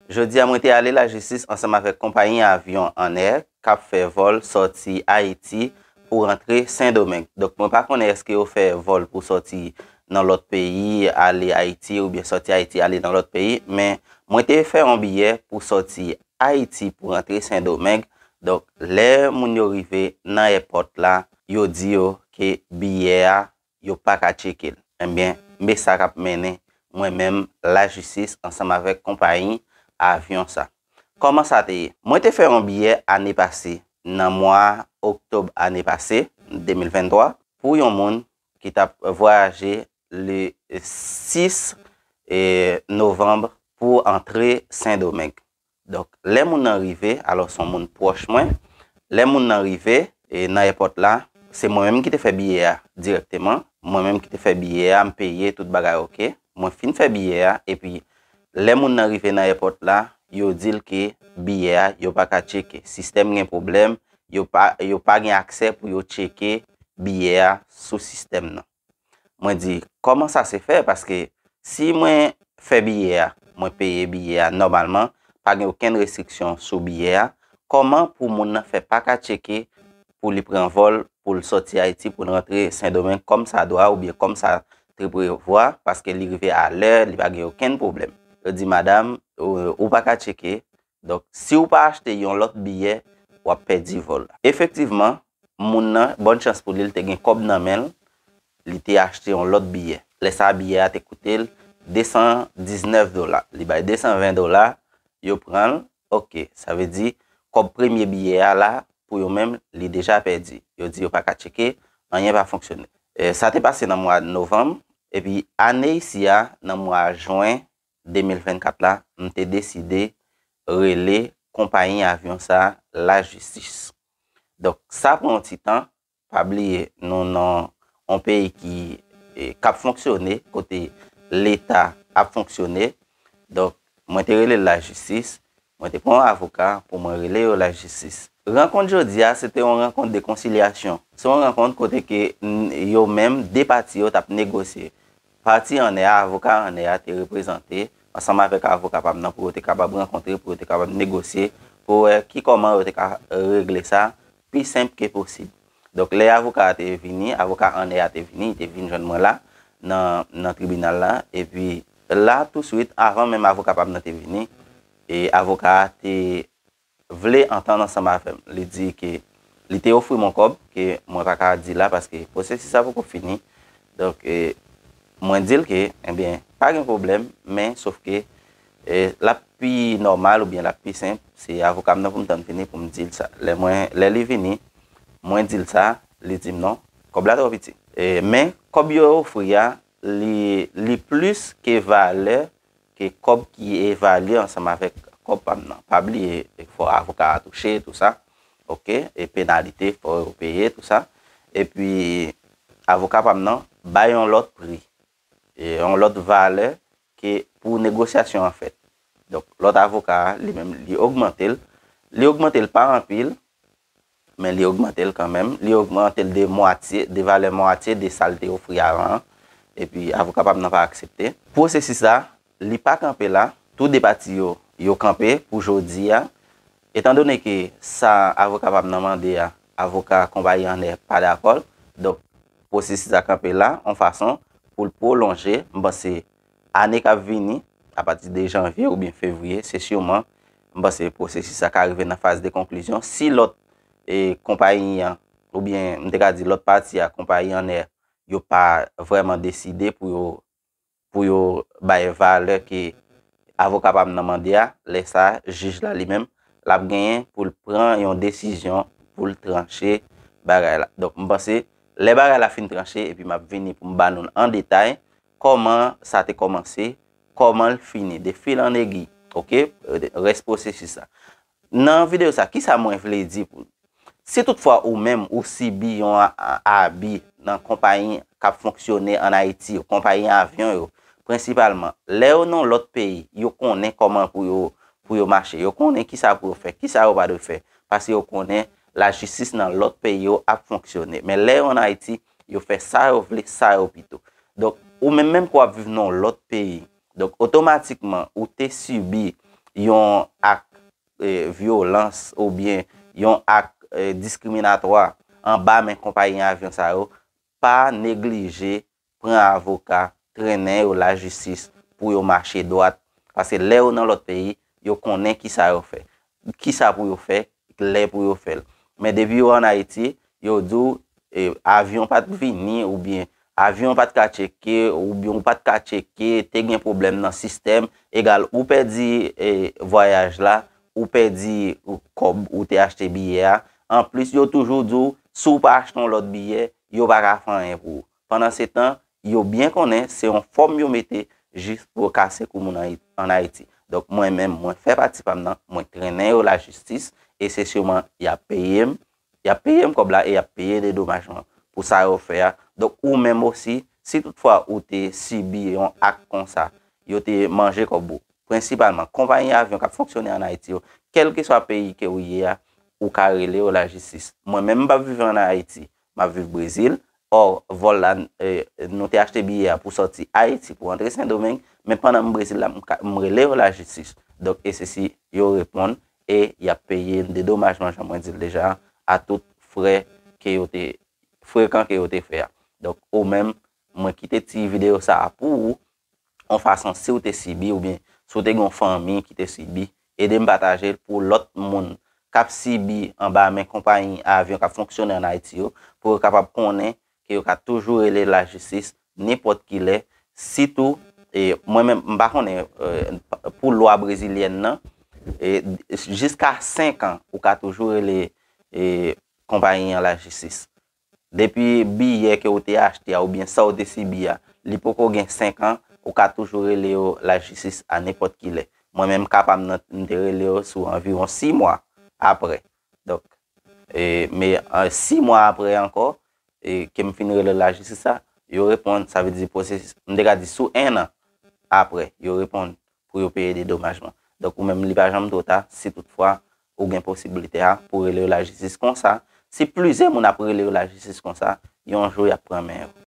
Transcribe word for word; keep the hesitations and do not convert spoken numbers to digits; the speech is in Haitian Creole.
Jodi a, mwen te ale lajistis ansanm avèk konpayi avyon Anè k ap fè vòl sòti Ayiti pou rantre Sendomeng. Donk, mwen pa konnen èske yo fè vòl pou sòti nan lòt peyi, ale Ayiti, oubyen sòti Ayiti, ale nan lòt peyi, men mwen te fè yon biyè pou sòti Ayiti pou rantre Sendomeng. Donk, lè moun yo rive nan èpòt la, yo di yo ke biyè a, yo pa ka tcheke l. Ebyen, men sa k ap mennen mwen menm lajistis ansanm avèk konpayi avyon sa. Kòman sa te ye? Mwen te fè yon biyè ane pase, nan mwa oktòb ane pase, de mil venntwa, pou yon moun ki t ap vwayaje le sis, eh, novanm pou antre Sendomeng. Donk, lè moun nan rive, alò, se yon moun pwòch mwen, lè moun nan rive, e, nan èpòt la, se mwen menm ki te fè biyè a dirèkteman. Mwen menm ki te fè biyè a, m peye tout bagay oke. Mwen fin fè biyè a, epi lè moun nan rive nan èpòt la, yo di l ke biyè a, yo pa ka tcheke. Sistèm gen pwoblèm, yo pa, yo pa gen aksè pou yo tcheke biyè a sou sistèm nan. Mwen di, kòman sa se fè? Paske si mwen fè biyè a, mwen peye biyè a nòmalman, pa gen okenn restriksyon sou biyè a, kòman pou moun nan fè pa ka tcheke pou li pran vòl, pou l sòti Ayiti, pou l rantre Sendomeng kòm sa dwa oubyen kòm sa te prevwa, paske li rive alè, li pa gen okenn pwoblèm. Yo di, madam, ou, ou pa ka tcheke, donk, si w pa achte yon lòt biyè, w ap pèdi vòl la. Efektivman, moun nan, bòn chans pou li, li te gen kòb nan men l, li te achte yon lòt biyè. Lè sa a, biyè a te koute l de san diznèf dola. Li bay de san ven dola, yo pran l, oke, sa vle di, kòb premye biyè a la, pou yo menm, li deja pèdi. Yo di yo pa ka tcheke, anyen pa fonksyone. E, sa te pase nan mwa novanm, epi ane isi a, nan mwa jen de mil vennkat la, m te deside rele konpayi avyon sa a lajistis. Donk, sa pran yon ti tan, pa bliye, nou nan yon peyi ki, e, k ap fonksyone, kote Leta ap fonksyone. Donk, mwen te rele l lajistis, mwen te pran yon avoka pou mwen rele yo lajistis. Rankont jodi a, se te yon rankont de konsilyasyon. Se yon rankont kote ke n-, yo menm, de pati yo t ap negosye. Pati Anè a, avoka Anè a te reprezante, ansanm avèk avoka pa m nan, pou yo te kapab rankontre, pou yo te kapab negosye, pou wè ki kòman yo te ka regle sa pi senp ke posib. Donk, lè avoka a te vini, avoka Anè a te vini, li te vin jwenn mwen la, nan, nan tribinal la, epi la, touswit, avan menm avoka pa m nan te vini, e avoka a te vle antann ansanm avè m. Li di ke li te ofri m yon kòb ke mwen pa ka di la paske pwosesis la poko fini. Donk, e, mwen di l ke, ebyen, pa gen pwoblèm, men sof ke, e, l ap pi nòmal oubyen l ap pi senp, se avoka m nan pou m tann vini pou m di l sa. Lè mwen, lè li vini, mwen di l sa, li di m non, kòb la twò piti. E, men, kòb yo ofri a, li, li plis ke valè ke kòb ki evalye ansanm avèk kòb pa m nan. Pa bliye, fò avoka a touche, tou sa. Oke? E penalite, fò yo peye, tou sa. Epi, avoka pa m nan bay yon lòt pri, e yon lòt valè ke pou negosyasyon an fèt. Donk, lòt avoka a, li menm, li ogmante l. Li ogmante l pa anpil, men li ogmante l kanmenm. Li ogmante l de mwatye, de valè mwatye de sa l te ofri avan an. Epi avoka pa m nan pa aksepte. Pwosesis la, li pa kanpe la. Tou de pati yo, yo kanpe pou jodi a. Etandone ke sa avoka pa m nan mande a, avoka konpayi Anè pa dakò l. Donk, pwosesis la kanpe la, yon fason pou l pwolonje. M panse ane k ap vini, apati de janvye oubyen fevriye, se siman, m panse pwosesis la ka rive nan faz de konklizyon. Si lòt, e, konpayi an, oubyen m te ka di lòt pati a, konpayi Anè, yo pa vrèman deside pou yo, pou yo bay valè ke avoka pa m nan mande a, lè sa a, jij la li menm, l ap genyen pou l pran yon desizyon pou l tranche bagay la. Donk, m panse, lè bagay la fin tranche, epi m ap vini pou m ba nou l an detay, kòman sa te kòmanse, kòman l fini, de fil an egi, oke? Rès pwosesis la. Nan videyo sa, kisa mwen vle di pou nou? Si toutfwa ou menm ou sibi yon a-, a-, abi nan konpayi k ap fonksyone ann Ayiti yo, konpayi avyon yo, prensipalman, lè yo nan lòt peyi, yo konnen kòman pou yo, pou yo mache, yo konnen kisa pou yo fè, kisa yo pa dwe fè, paske yo konnen lajistis nan lòt peyi yo ap fonksyone. Men lè yo ann Ayiti, yo fè sa yo vle, sa yo pito. Donk, ou menm, menm ke w ap viv nan yon lòt peyi, donk, otomatikman, ou te sibi yon ak e, vyolans oubyen yon ak e, diskriminatwa anba men konpayi avyon sa yo, pa neglije pran avoka, trennen yo lajistis pou yo mache dwat. Paske lè yo nan lòt peyi, yo konnen kisa yo fè. Kisa pou yo fè, lè pou yo fè l. Men depi yo ann Ayiti, yo di w e, avyon pa t vini oubyen avyon pa t ka tcheke oubyen ou pa t ka tcheke, te gen pwoblèm nan sistèm, egal ou pèdi e, vwayaj la, ou pèdi kòb ou te achte biyè a. Anplis, yo toujou di w, si w pa achte yon lòt biyè, yo pa ka fè anyen pou ou. Pandansetan, yo byen konnen se yon fòm yo mete jis pou yo kase kou moun ann Ayiti. Donk, mwen menm, mwen fè pati pa m nan, mwen trennen yo lajistis, e se siman y ap peye m, y ap peye m kòb la e y ap peye dedomajman pou sa yo fè a. Donk, ou menm osi, si toutfwa ou te sibi yon ak konsa, yo te manje kòb ou. Prensipalman, konpayi avyon k ap fonksyone ann Ayiti yo, kèlkeswa peyi ke ou ye a, ou ka rele yo lajistis. Mwen menm, m p ap viv ann Ayiti, m ap viv Brezil. Ò, vòl la, e, nou te achte biyè a pou sòti Ayiti pou antre Sendomeng, men pandan m Brezil la, m ka- m rele yo lajistis. Donk, e sesi, yo reponn e y ap peye dedomajman, jan mwen di l deja, a tout frè ke yo te frekan ke yo te fè a. Donk, ou menm, mwen kite ti videyo sa a pou ou, yon fason si w te sibi oubyen si w te gen yon fanmi ki te sibi, ede m pataje l pou lòt moun k ap sibi anba men konpayi avyon k ap fonksyone ann Ayiti yo, pou yo kapab konnen ke yo ka toujou rele lajistis nenpòt ki lè. Sitou, e, mwen menm, m pa konnen e, pou lwa brezilyèn nan, e, jiska senk an, ou ka toujou rele e, konpayi an lajistis. Depi biyè ke ou te achte a oubyen sa ou te sibi a, li poko gen senk an, ou ka toujou rele yo lajistis a nenpòt ki lè. Mwen menm, ka pa m nan, m te rele yo sou anviwon sis mwa apre. Donk, e, men an, sis mwa apre ankò, e, ke m fin rele lajistis la, yo reponn, sa vle di pwosesis, m te ka di sou en an apre, yo reponn pou yo peye dedomajman. Donk, ou menm, li pa janm twò ta, si toutfwa ou gen posiblite a pou rele yo lajistis konsa. Si plizyè moun ap rele yo lajistis konsa, yon jou y ap pran men yo.